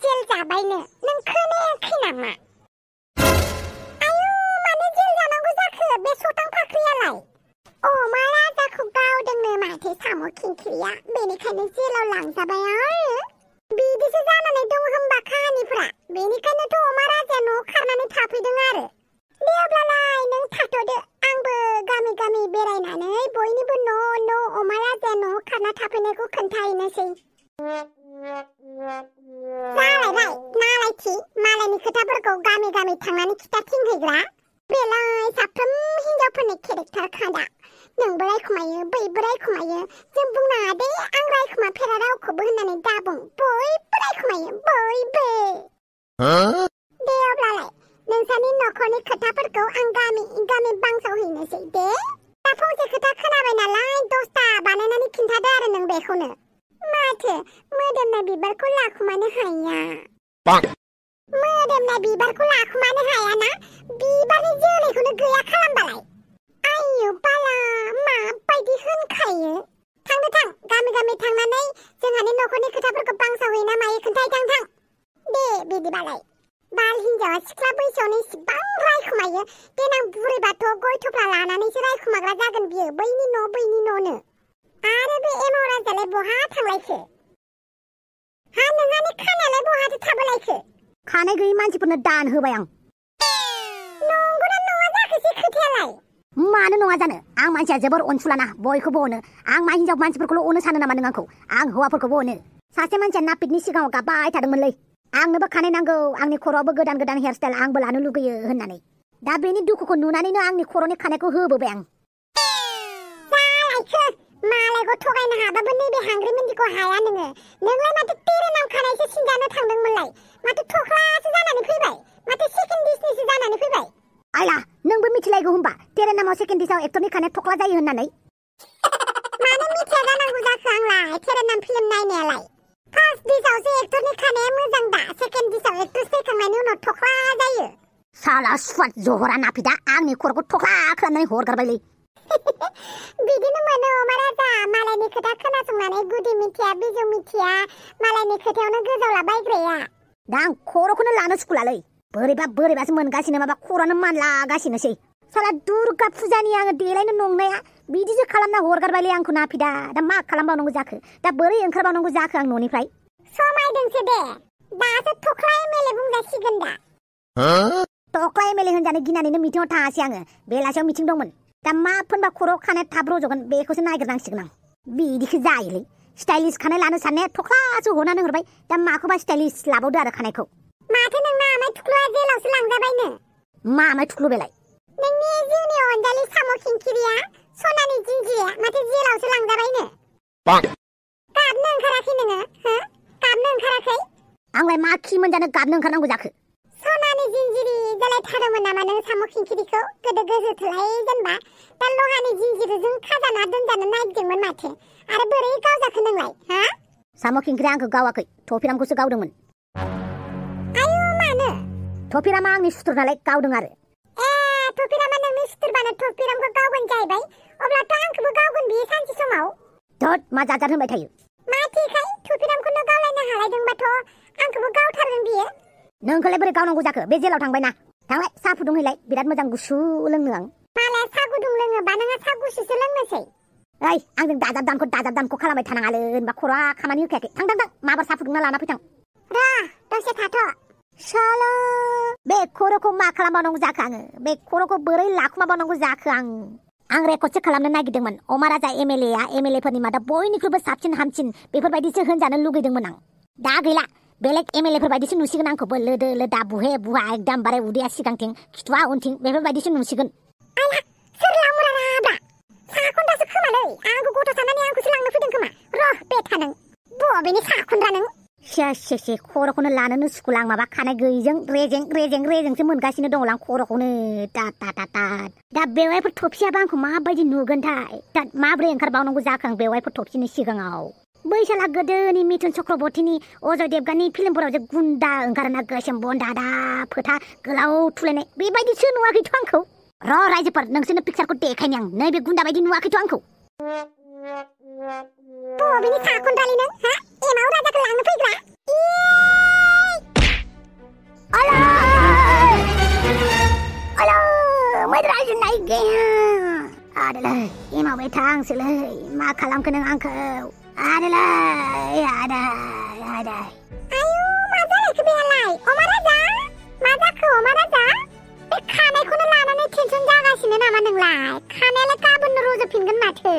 जेल जाबायनो नों खोनायाखै नामा? आयु मानो जेल जानांगौ जाखो बे सतां फाख्रियालाय? अमा राजाखौ गावदोंनो माथो साम' खिंख्रिया बेनिखायनो जेलाव लांजाबाय आरो बिदिसो जानानै दं होमबा काहानिफ्रा बेनिखायनोथ' अमा राजाया न'आव खारनानै थाफैदों आरो दे अब्लालाय नों थाथ'दो आंबो गामि गामि बेरायनानै बयनिबो न' अमा राजाया न'आव खारना थाफैनायखौ खोन्थाहैनोसै जालायबाय नालायथि मालायनि खोथाफोरखौ गामि गामि थांनानै खिथाथिंहैग्रा बेलाय साफ्रोम हिनजावफोरनि केरेक्टार खादा नोंबो रायखुमायो बैबो रायखुमायो जों बुंनाङा दे आं रायखुमाफेरा रावखौबो होननानै दाबुं बयबो रायखुमायो बयबो दे अब्लालाय नोंसानि न'खरनि खोथाफोरखौ आं गामि गामि बांसावहैनोसै दे दा फंसे खोथा खोनाबाय नालाय 10ता बानायनानै खिन्थादो आरो नों बेखौनो माथो मोदोमनाय बिबारखौ लाखुमानो हाया मोदोमनाय बिबारखौ लाखुमानो हायाना बिबारनि जोलैखौनो गैया खालामबालाय आयु बाला माबायदि होनखायो थांदो थां गामि गामि थांनानै जोंहानि न'खरनि खोथाफोरखौ बांसावहैना मायो खोन्थाहैथां थां दे बिदिबालाय बाल हिनजावा सिख्ला बैसोआवनो इसिबां रायखुमायो देनां बुरैबाथ' गय थफ्ला लानानैसो रायखुमाग्रा जागोन बियो बैनि न'नो आरो बे एमाव राजालाय बहा थांलायखो हा नोंहानि खानायालाय बहाथो थाबोलायखो खानाय गैयै मानसिफोरनो दान होबाय आं नंगौना नङा जाखोसै खोथायालाय मानो नङा जानो आं मानसिया जोबोर अनसुलाना बयखौबो अनो आं मा हिनजाव मानसिफोरखौल' अनो सानो नामा नों आंखौ आं हौवाफोरखौबो अनो सासे मानसिया नापितनि सिगाङाव गाबबाय थादोंमोनलै आंनोबो खानाय नांगौ आंनि खर'आवबो गोदान गोदान हेयार स्टाइल आंबो लानो लुगैयो होननानै दा बेनि दुखुखौ नुनानैनो आंनि खर'नि खानायखौ होबोबाय आं जालायखो मालायखौ थगायनो हाबाबो नैबे हांग्रि मन्दिखौ हाया नोंलाय माथो तेरे नाम खानायसो सिनजानो थांदोंमोनलाय माथो थख्लासो जानानै फैबाय माथो सेकेन्ड डिसनिसो जानानै फैबाय आयला नोंबो मिथिलायगौ होमबा तेरे नामाव सेकेन्ड डिसआव एक्टरनि खानाय थख्ला जायो होननानै मानो मिथिया जानांगौ जाखो आंलाय तेरे नाम फिल्म नायनायालाय फार्स्ट डिसआवसो एक्टरनि खानाया मोजां दा सेकेन्ड डिसआव एक्ट्रेस फैखांनायनि उनाव थख्ला जायो साला सुवाद जहरा नापिदा आंनि खर'खौ थख्ला खालामनानै हरगारबायलै बिदिनो मोनो अमा राजा मालायनि खोथा खोनासंनानै गुदि मिथिया बिजौ मिथिया मालायनि खोथायावनो गोजावलाबायग्राया दा आं खर'खौनो लानो सुखुलालै बोरैबासो मोनगासिनो माबा खर'आनो मानलागासिनोसै साला दुर्गा फुजानि आङो देलायनो नंनाया बिदिसो खालामना हरगारबायलै आंखौ नापिदा दा मा खालामबावनांगौ जाखो दा बोरै ओंखारबावनांगौ जाखो आं न'निफ्राय समायदोंसो दे दासो थख्ला एमएलए बुंजासिगोन दा थख्ला एमएलए होनजानो गिनानैनो मिटिङाव थाङासै आङो बेलासियाव मिटिं दंमोन दा मा फोनबा खर'आव खानाय थाब रज'गोन बेखौसो नागिरनांसिगोन आं बिदिखो जायोलै स्टाइलिश खानाय लानो साननाया थख्लासो हरनानै हरबाय दा माखौबा स्टाइलिश लाबावदो आरो खानायखौ माथो नोंना आमाय थुख्लुआ जेलावसो लांजाबायनो मा आमाय थुख्लु बेलाय नोंनि जिउनि अनजालि साम' खिंखिरिया सनानि जिन्जिरिया माथो जेलावसो लांजाबायनो गाबनो ओंखाराखै नोङो हो गाबनो ओंखाराखै आंलाय मा खि मोनजानो गाबनो ओंखारनांगौ जाखो सनानि जिन्जिरि जालायथारोमोन नामा नों साम' खिंखिरिखौ गोदो गोजोथोलाय जेनबा दा लहानि जिन्जिरिजों खाजाना दोनजानो नागिरदोंमोन माथो आरो बोरै गावजाखो नोंलाय हा साम' खिंखिरिया आंखौ गावाखै थफिरामखौसो गावदोंमोन आयु मानो थफिरामा आंनि सुथुर नालाय गावदों आरो थफिरामा नोंनि सुथुरबानो थफिरामखौ गावगोन जाहैबाय अब्लाथ' आंखौबो गावगोन बियो सानसे समाव धोद मा जाजार होनबाय थायो मा थिखाय थफिरामखौनो गावलायनो हालायदोंबाथ' आंखौबो गावथारगोन बियो नोंखौलाय बोरै गावनांगौ जाखो बे जेलाव थांबायना थांलाय साहा फुदुंहैलाय बिराद मोजां गुसु लोंनो आं मालाय साहा गुदुं लोङोबा नोङो साहा गुसुसो लोंनोसै ओइ आंजों दाजाब दानखौ खालामबाय थानाङालै होनबा खर'आ खामानि होखायाखै थां माबार साहा फुदुंना लाना फैथां दसे थाथ' साला बे खर'खौ मा खालामबावनांगौ जाखो आङो बे खर'खौ बोरै लाखुमाबावनांगौ जाखो आं रेकर्डसो खालामनो नागिरदोंमोन अमा राजा एमएलए फोरनि मादाव बयनिख्रुइबो साबसिन हामसिन बेफोरबायदिसो होनजानो लुगैदोंमोन आं दा गैला बेलेग एमएलए बायदिसो नुसिगोन आंखौबो लोदो लोदा बुहे बुहा एकदमबारे उदैया सिगांथिं खिथुआ उनथिं बेफोरबायदिसो नुसिगोन आला सोर लामुराराब्रा साहा खन्दासो खोमालै आंखौ गथ' साननानै आंखौसो लांनो फैदों खोमा र' बेथा नों बबेनि साहा खन्दा नों से खर'खौनो लानोनो सुखुला आं माबा खानाय गैयिजों रेजेंसो मोनगासिनो दङ आं खर'खौनो दा बेवाइफोर थफियाबा आंखौ माबायदि नुगोनथाय दा माब्रै ओंखारबावनांगौ जाखो आं बेवाइफोर थफिनि सिगाङाव बैसाला गोदोनि मिथुन चक्रबर्तीनि अजय देबगाननि फिल्मफोराव जे गुन्दा ओंखारोना गोसोम बन्दादा फोथा गोलाव थुलायनाय बेबायदिसो नुवाखैथ' आंखौ र' रायजोफोर नोंसोरनो पिक्सारखौ देखायनि आं नैबे गुन्दा बायदि नुवाखैथ' आंखौ बबेनि साहा खन्दालै नों हा एमाव राजाखौ लांनो फैग्रा आंसोलै मा खालामखो नों आंखौ आदैलै आदै आदै आयु मा जालायखो बेलाय अमा राजा मा जाखो अमा राजा बे खानायखौनो लानानै टेनसन जागासिनो नामा नोंलाय खानायालाय गाबोननो रज'फिनगोन माथो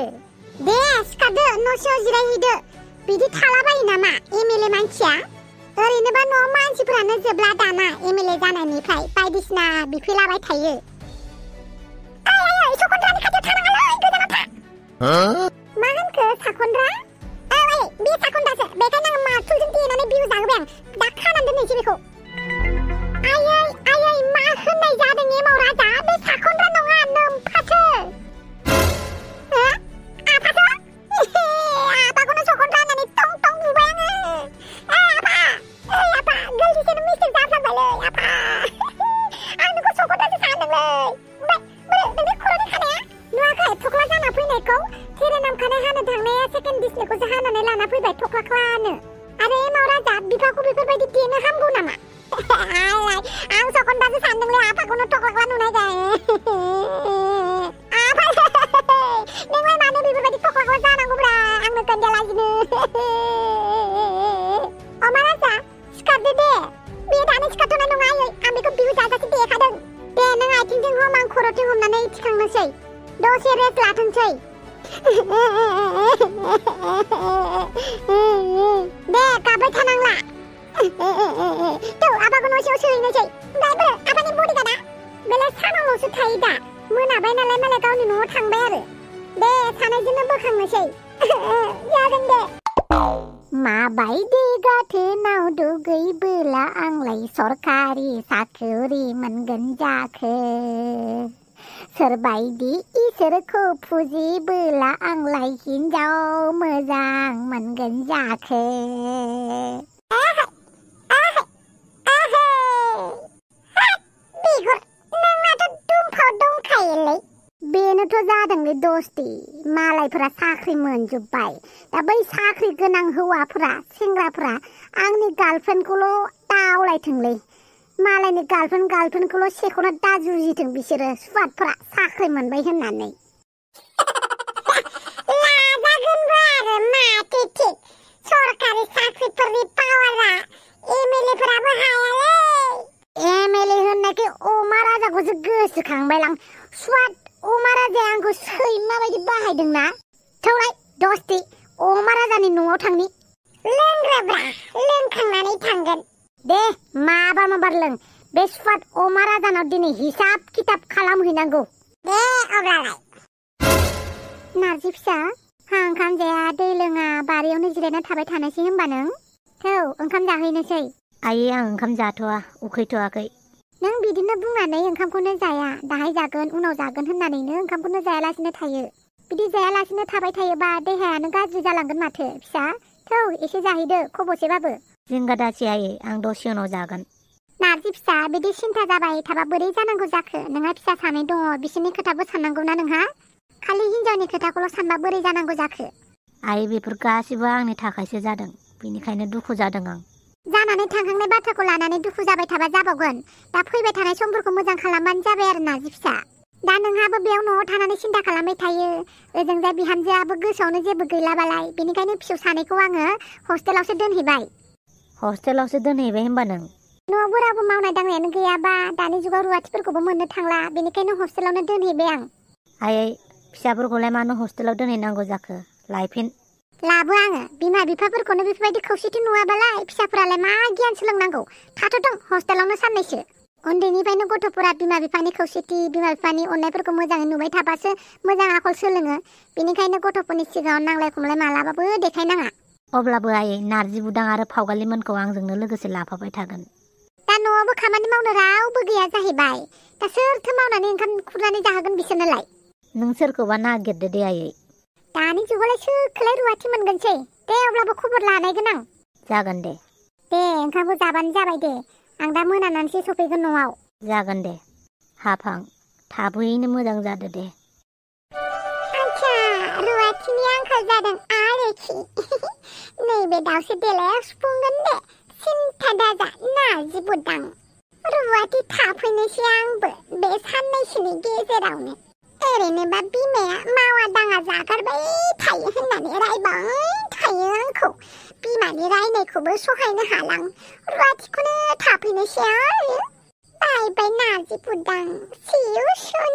दे सिखारदो न' सिङाव जिरायहैदो बिदि थालाबायो नामा एमएलए मानसिया ओरैनोबा न'आव मानसिफोरानो जोबला दाना एमएलए जानायनिफ्राय बायदिसिना बिफैलाबाय थायो सखन्द्रानि खाथियाव थानाङालै गोजानाव था मा होनखो साखन्द्रा बे साखन्द्रासो बेखायनो आं माथुलजों देनानै बिउ जाहोबाय आं दा खानानै दोननोसै बेखौ आयै मा होननाय जादों एमाव राजा बे साखन्द्रा नङा नोमफासो आफाखौनो सखन्द्रा होननानै टं टं बुबाय आङो आफा गोलतिसेनो मिस्टेक जाफ्लांबायलै आफा आं नोंखौ सखन्द्रासो सानदोंलै नोंनि खर'नि खानाया नुवाखै थख्ला जाना फैनायखौ थेरे नामखानाय हानो थांनाया सेकेन्ड डिसप्लेखौसो हानानै लाना फैबाय थख्ला ख्लानो आरो एमाव राजा बिफाखौ बेफोरबायदि देनो हामगौ नामा आं सखन्द्रासो सानदोंलै आफाखौनो थख्ला ख्ला नुनाय आफा नोंलाय मानो बेफोरबायदि थख्ला ख्ला जानांगौब्रा आंनो खोन्था लाजिनो अमा राजा सिखारदो दे बे दानो सिखारथ'नाय नङा आयै आं बेखौ बिहु जाजासे देखादों दे नों आथिंजों हम आं खर'थिं हमनानै थिखांनोसै दसे रेस्ट लाथोंसै दे गाबबाय थानांला थौ आफाखौ न' सिङाव सोहैनोसै ओमफ्राय आफानि बडिगार्डआ बेलाय सानावल'सो थायो दा मोनाबाय नालाय मालाय गावनि न'आव थांबाय आरो दे सानैजोंनो बोखांनोसै जागोन दे माबायदि गाथोनाव दुगैबोला आंलाय सरखारि साख्रि मोनगोन जाखो सोरबायदि इसोरखौ फुजिबोला आंलाय हिनजाव मोजां मोनगोन जाखो बेनोथ' जादोंलै दस्ति मालायफोरा साख्रि मोनजोब्बाय दा बै साख्रि गोनां हौवाफोरा सेंग्राफोरा आंनि गार्लफ्रेन्डखौल' दावलायथोंलै मालायनि गार्लफ्रेन्डखौल' सेख'ना दा जुजिथों बिसोरो सुवादफोरा साख्रि मोनबाय होननानै लाजागोनबो आरो माथो थिक सरकारि साख्रिफोरनि पावारा एमएलएफोराबो हायालै एमएलए होननायखाय अमा राजाखौसो गोसोखांबायलां सुवाद अमा राजाया आंखौ सैमा बायदि बाहायदोंना थौलाय दस्ति अमा राजानि न'आव थांनि लोंग्रोब्रा लोंखांनानै थांगोन दे माबार लों बे सुवाद अमा राजानाव दिनै हिसाब खिथाब खालामहैनांगौ दे अब्लालाय नारजि फिसा ओंखाम जाया दै लोङा बारियावनो जिरायना थाबाय थानोसै होनबा नों थौ ओंखाम जाहैनोसै आयै आं ओंखाम जाथ'वा उखैथ'वाखै नों बिदिनो बुंनानै ओंखामखौनो जाया दाहाय जागोन उनाव जागोन होननानैनो ओंखामखौनो जायालासिनो थायो बिदि जायालासिनो थाबाय थायोबा देहायानो गाज्रि जालांगोन माथो फिसा थौ एसे जाहैदो खबसेबाबो जिंगा दासि आयै आं दसे उनाव जागोन नारजि फिसा बिदि सिन्था जाबाय थाबा बोरै जानांगौ जाखो नोंहा फिसा सानै दङ बिसोरनि खोथाबो साननांगौना नोंहा खालि हिनजावनि खोथाखौल' सानबा बोरै जानांगौ जाखो आयै बेफोर गासिबो आंनि थाखायसो जादों बेनिखायनो दुखु जादों आं जानानै थांखांनाय बाथ्राखौ लानानै दुखु जाबाय थाबा जाबावगोन दा फैबाय थानाय समफोरखौ मोजां खालामबानो जाबाय आरो नारजि फिसा दा नोंहाबो बेयाव न'आव थानानै सिन्था खालामबाय थायो ओजोंजाय बिहामजोआबो गोसोआवनो जेबो गैलाबालाय बेनिखायनो फिसौ सानैखौ आङो हस्टेलावसो दोनहैबाय हस्टेलावसो दोनहैबाय होनबा नों न'आवबो रावबो मावनाय दांनायानो गैयाबा दानि जुगाव रुवाथिफोरखौबो मोननो थांला बेनिखायनो हस्टेलावनो दोनहैबाय आं आयै फिसाफोरखौलाय मानो हस्टेलाव दोनहैनांगौ जाखो लायफिन लाबो आङो बिमा बिफाफोरखौनो बेफोरबायदि खौसेथि नुवाबालाय फिसाफोरालाय मा गियान सोलोंनांगौ थाथ'थों हस्टेलावनो साननैसो उन्दैनिफ्रायनो गथ'फोरा बिमा बिफानि खौसेथि बिमा बिफानि अननायफोरखौ मोजाङै नुबाय थाबासो मोजां आखल सोलोङो बेनिखायनो गथ'फोरनि सिगाङाव नांलाय खमलाय मालाबाबो देखायनाङा अब्लाबो आयै नारजि बुदां आरो फावगालिमोनखौ आंजोंनो लोगोसे लाफाबाय थागोन दा न'आवबो खामानि मावनो रावबो गैया जाहैबाय दा सोरथो मावनानै ओंखाम खुरनानै जाहोगोन बिसोरनोलाय नों सोरखौबा नागिरदो दे आयै दानि जुगावलाय सोरखौलाय रुवाथि मोनगोनसै दे अब्लाबो खबर लानायगोन आं जागोन दे ओंखामखौ जाबानो जाबाय दे आं दा मोनानानैसो सफैगोन न'आव जागोन दे हाफां थाबैनो मोजां जादो दे आच्छा रुवाथिनि आंखाल जादों आरोखि नैबे दाउसो देलायाव सुफुंगोन दे सिन्था दाजा नारजि बुदां रुवाथि थाफैनोसै आंबो बे साननैसोनि गेजेरावनो ओरैनोबा बिमाया मावा दाङा जागारबाय थायो होननानै रायबाय थायो आंखौ बिमानि रायनायखौबो सहायनो हालां रुवाथिखौनो थाफैनोसै आरो बाय बाय नार्जि बुदां see you soon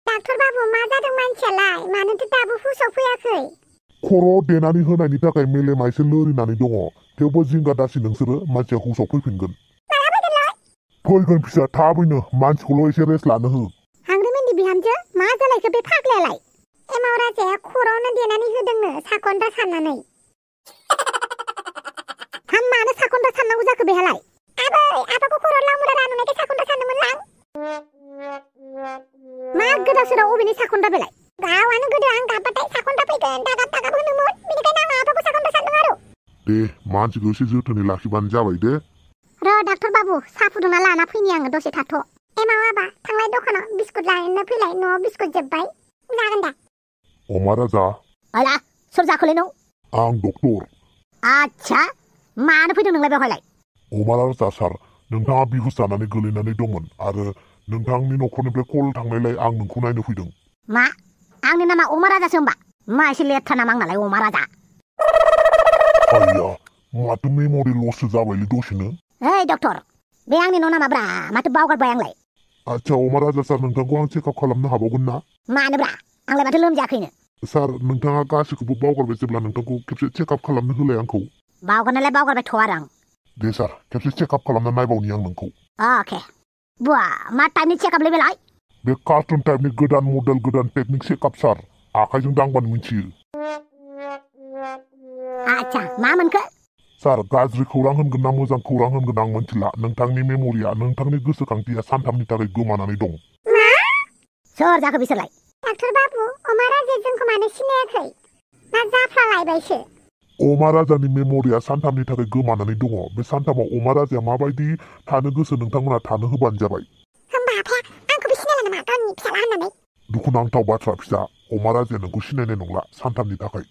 डाक्टर बाबु मा जादों मानसियालाय मानोथो दाबो हुसाव फैयाखै खर' देनानै होनायनि थाखाय मेलेमा एसे लोरिनानै दङ थेवबो जिंगा दासि नोंसोरो मानसिया हुसाव फैफिनगोन फैगोन फिसा थाबैनो मानसिखौल' एसे रेस्ट लानो हो हांग्रिमोननि बिहामजो मा जालायखो बे फाग्लायालाय एमाव राजाया खर'आवनो देनानै होदोंनो साखन्दा साननानै मानो साखन्दा साननांगौ जाखो बेहालाय आबै आफाखौ खर'आव लांमुरा रानुनायखाय साखन्दा सानदोंमोन लां मा गोदाव सोराव अबेनि साखन्दा बेलाय गावआनो गोदो आं गाबबाथाय साखन्दा फैगोन दागाब होनोमोन बेनिखायनो आं आफाखौ साखन्दा सानदों आरो दे मानसिखौ एसे जोथोनै लाखिबानो जाबाय दे र डाक्टर बाबु साहा फुदुंना लाना फैनि आङो दसे थाथ' एमाव आबा थांलाय दखानाव बिस्कुट लायनो फैलाय न'आव बिस्कुट जोब्बाय जागोन दा अमा राजा अला सोर जाखोलै नों आं डक्टर आच्छा मानो फैदों नोंलाय बेवहायलाय अमा राजा सार नोंथाङा बिहुस जानानै गोलैनानै दंमोन आरो नोंथांनि न'खरनिफ्राय कल थांनायलाय आं नोंखौ नायनो फैदों मा आंनि नामा अमा राजासो होमबा मा एसे लेथ्रा नामा आंनालाय अमा राजा आइया माथो मेम'रि लससो जाबायलै दसेनो ओइ डक्टर बे आंनि न' नामाब्रा माथो बावगारबाय आंलाय आच्छा अमा राजा सार नोंथांखौ आं चेकआप खालामनो हाबावगोन ना मानोब्रा आंलाय माथो लोमजायाखैनो सार नोंथाङा गासैखौबो बावगारबाय जेब्ला नोंथांखौ खेबसे चेकआप खालामनो होलाय आंखौ बावगारनायलाय बावगारबायथ' आरो आं दे सार खेबसे चेकआप खालामना नायबावनि आं नोंखौ अके बुवा मा टाइपनि चेकआपलै बेलाय बे कार्टुन टाइपनि गोदान मडेल गोदान टेकनिक चेकआप सार आखाइजों दांबानो मिथियो आच्छा मा मोनखो सार गाज्रि खौरां होनगोन ना मोजां खौरां होनगोन आं मिथिला नोंथांनि मेम'रिया नोंथांनि गोसोखांथिया सानथामनि थाखाय गोमानानै दं सोर जाखो बिसोरलाय डाक्टर बाबु अमा राजाया जोंखौ मानो सिनायाखै ना जाफ्लालायबायसो अमा राजानि मेम'रिया सानथामनि थाखाय गोमानानै दङ बे सानथामाव अमा राजाया माबायदि थानो गोसो नोंथांमोना थानो होबानो जाबाय होमबा आफाया आंखौबो सिनायला नामा गावनि फिसाला होननानै दुखुनांथाव बाथ्रा फिसा अमा राजाया नोंखौ सिनायनाय नंला सानथामनि थाखाय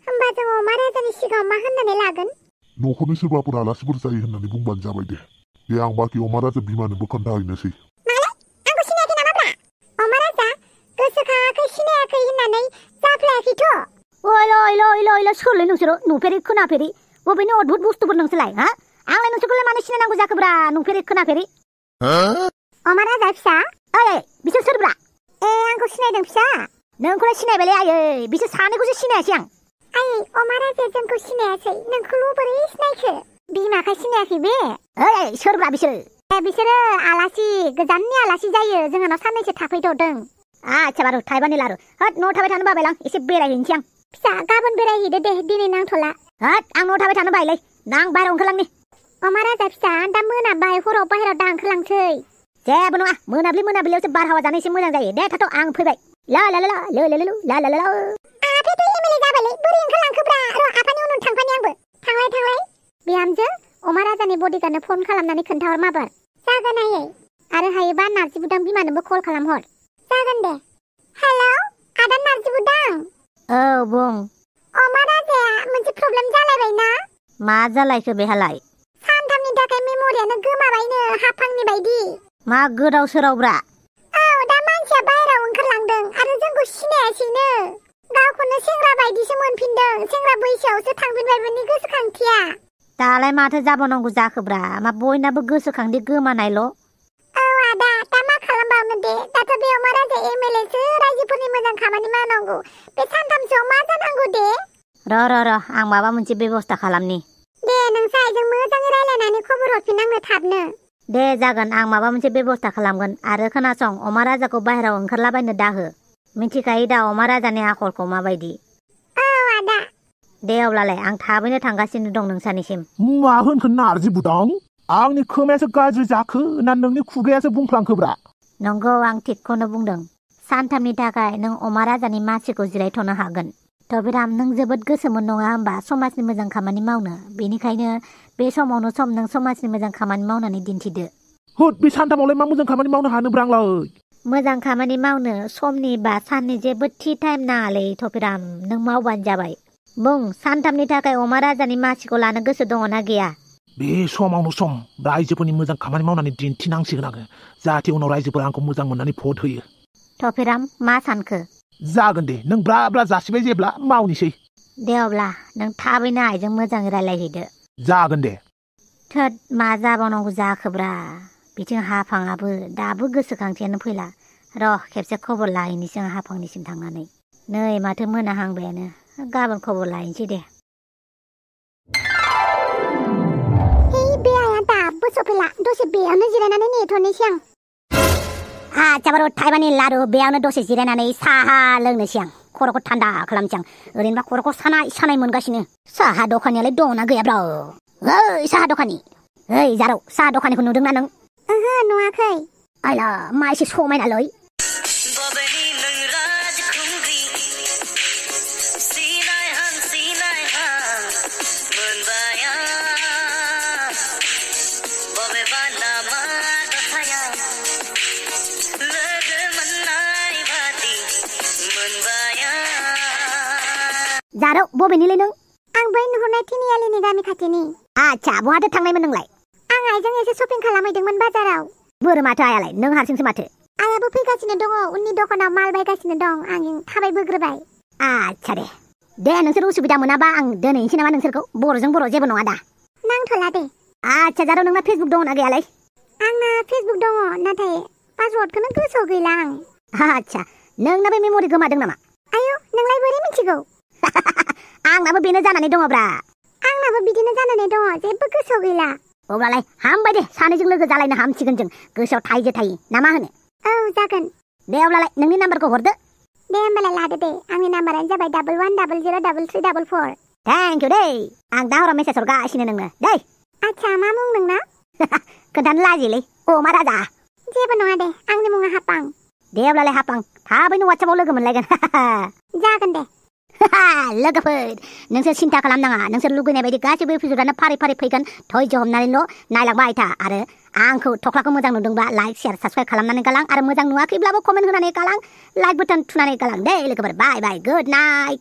होमबा जों अमा राजानि सिगाङाव मा होननानै लागोन न'खरनि सोरबाफोर आलासिफोर जायो होननानै बुंबानो जाबाय दे आं बाखि अमा राजा बिमानोबो खोन्थाहैनोसै मालाय आंखौ सिनायाखै नामाब्रा अमा राजा गोसोखाङाखै सिनायाखै होननानै जाफ्लायाखैथ' ओइ सोरलै नोंसोरो नुफेरै खोनाफेरै बबेनि अद्भुत बुस्थुफोर नोंसोरलाय हा आंलाय नोंसोरखौलाय मानो सिनायनांगौ जाखोब्रा नुफेरै खोनाफेरै अमा राजा फिसा ओइ बिसोर सोरब्रा आंखौ सिनायदों फिसा नोंखौलाय सिनायबायलै आयै बिसोर सानैखौसो सिनायासै आं आयै अमा राजाया जोंखौ सिनायासै नोंखौल' बोरै सिनायखो बिमाखौ सिनायाखै बे ओइ सोरब्रा बिसोरो आलासि गोजाननि आलासि जायो जोंहानाव साननैसो थाफैथ'दों आच्छा बारु थाइबानि लारु होद न'आव थाबाय थानो बाबायलां एसे बेरायहैनोसै आं फिसा गाबोन बेरायहैदो दे दिनै नांथ'ला होद आं न'आव थाबाय थानो बायोलै आं बाहेरायाव ओंखारलांनि अमा राजा फिसा दा मोनाबाय हराव बाहेरायाव दा ओंखारलांसै जेबो नङा मोनाबिलियावसो बारहावा जानो एसे मोजां जायो दे थाथ' आं फैबाय ला आफायाथ' एमएलए जाबायलै बोरै ओंखारलांखोब्रा र' आफानि उनाव थांफानि आंबो थांलाय बिहामजो अमा राजानि बडिगार्डनो फन खालामनानै खोन्थाहर माबार जागोन आयै आरो हायोबा नार्जि बुदां बिमानोबो कल खालामहर जागोन दे हेलौ आदा नार्जि बुदां औ बुं अमा राजाया मोनसे प्रब्लेम जालायबायना मा जालायखो बेहालाय सानथामनि थाखाय मेम'रियानो गोमाबायनो हाफांनि बायदि मा गोदाव सोरावब्रा औ दा मानसिया बाहेरायाव ओंखारलांदों आरो जोंखौ सिनायासैनो गावखौनो सेंग्रा बायदिसो मोनफिनदों सेंग्रा बैसोआवसो थांफिनबायमोननि गोसोखांथिया दालाय माथो जाबावनांगौ जाखोब्रा मा बयनाबो गोसोखांथि गोमानायल' औ आदा दा मा खालामबावनो दे दाथ' बे अमा राजा एमएलएसो रायजोफोरनि मोजां खामानि मावनांगौ बे सानथामसोआव मा जानांगौ दे र' आं माबा मोनसे बेबस्था खालामनि दे नोंसा आइजों मोजाङै रायलायनानै खबर हरफिननांनो थाबनो दे जागोन आं माबा मोनसे बेबस्था खालामगोन आरो खोनासं अमा राजाखौ बाहेरायाव ओंखारलाबायनो दाहो मिथिखायो दा अमा राजानि आखलखौ माबायदि औ आदा दे अब्लालाय आं थाबैनो थांगासिनो दं नोंसानिसिम मा होनखो नार्जि बुदां आंनि खोमायासो गाज्रि जाखो ना नोंनि खुगायासो बुंफ्लांखोब्रा नंगौ आं थिगखौनो बुंदों सानथामनि थाखाय नों अमा राजानि मासिखौ जिरायथ'नो हागोन थबिराम नों जोबोद गोसोमोन नङा होमबा समाजनि मोजां खामानि मावनो बेनिखायनो बे समावनो सम नों समाजनि मोजां खामानि मावनानै दिन्थिदो होद बे सानथामावलाय मा मोजां खामानि मावनो हानोब्रा आंलाय मोजां खामानि मावनो समनि बा साननि जेबो थि टाइम नाङालै थबिराम नों मावबानो जाबाय बुं सानथामनि थाखाय अमा राजानि मासिखौ लानो गोसो दङ ना गैया बे समावनो सम रायजोफोरनि मोजां खामानि मावनानै दिन्थिनांसिगोन आङो जाहाथे उनाव रायजोफोरा आंखौ मोजां मोननानै भट होयो टफिराम मा सानखो जागोन दे नों ब्रा ब्रा जासिबाय जेब्ला मावनिसै दे अब्ला नों थाबैनो आइजों मोजाङै रायलायहैदो जागोन दे थोद मा जाबावनांगौ जाखोब्रा बिथिं हाफाङाबो दाबो गोसोखांथियानो फैला र' खेबसे खबर लाहैनोसै आं हाफांनिसिम थांनानै नै माथो मोनाहांबायानो गाबोन खबर लाहैनोसै दे बे आइया दाबो सफैला दसे बेयावनो जिरायनानै नेथ'नोसै आं आच्छा बारु थाइबानि लारु बेयावनो दसे जिरायनानै साहा लोंनोसै आं खर'खौ थान्दा खालामसै आं ओरैनोबा खर'खौ सानाय मोनगासिनो साहा दखानियालाय दंना गैयाब्रा ओइ साहा दखानि ओइ जारौ साहा दखानिखौ नुदोंना नों ओहो नुवाखै आइला मा एसे समायनालै जारौ बबेनिलै नों आं बै नुहुरनाय तिनिआलिनि गामि खाथिनि आच्छा बहाथो थांनायमोन नोंलाय आं आइजों एसे शपिं खालामहैदोंमोन बाजाराव बोरो माथो आयालाय नों हारसिंसो माथो आइयाबो फैगासिनो दङ उननि दखानाव माल बायगासिनो दं आं थाबायबोग्रोबाय आच्छा दे नोंसोर उसुबिदा मोनाबा आं दोनहैनोसै नामा नोंसोरखौ बर'जों बर' जेबो नङा दा नांथ'ला दे आच्छा जारौ नोंना फेसबुक दङना गैयालाय आंना फेसबुक दङ नाथाय पासवर्डखौनो गोसोआव गैला आं आच्छा नोंना बे मेम'रि गोमादों नामा आयौ नोंलाय बोरै मिथिगौ आंनाबो बेनो जानानै दङ ब्रा आंनाबो बिदिनो जानानै दङ जेबो गोसोआव गैला अब्लालाय हामबाय दे सानैजों लोगो जालायनो हामसिगोन जों गोसोआव थाइजे थायो ना मा होनो औ जागोन दे अब्लालाय नोंनि नाम्बारखौ हरदो दे होमबालाय लादो दे आंनि नाम्बारानो जाबाय 11003344 थेंक इउ दे आं दा हराव मेसेज हरगासिनो नोंनो दे आच्छा मा मुं नोंना खोन्थानो लाजिलै अमा राजा जेबो नङा दे आंनि मुङा हापां दे अब्लालाय हापां थाबैनो वाट्सएपआव लोगो मोनलायगोन जागोन दे लोगोफोर नोंसोर सिन्था खालामनाङा नोंसोर लुगैनाय बायदि गासैबो एपिसोडानो फारि फारि फैगोन धैर्य हमनानैल' नायलांबाय था आरो आंखौ थख्लाखौ मोजां नुदोंबा लाइक शेयार साबस्क्राइब खालामनानै गालां आरो मोजां नुवाखैब्लाबो कमेन्ट होनानै गालां लाइक बटन थुनानै गालां दे लोगोफोर बाय बाय गुड नाइट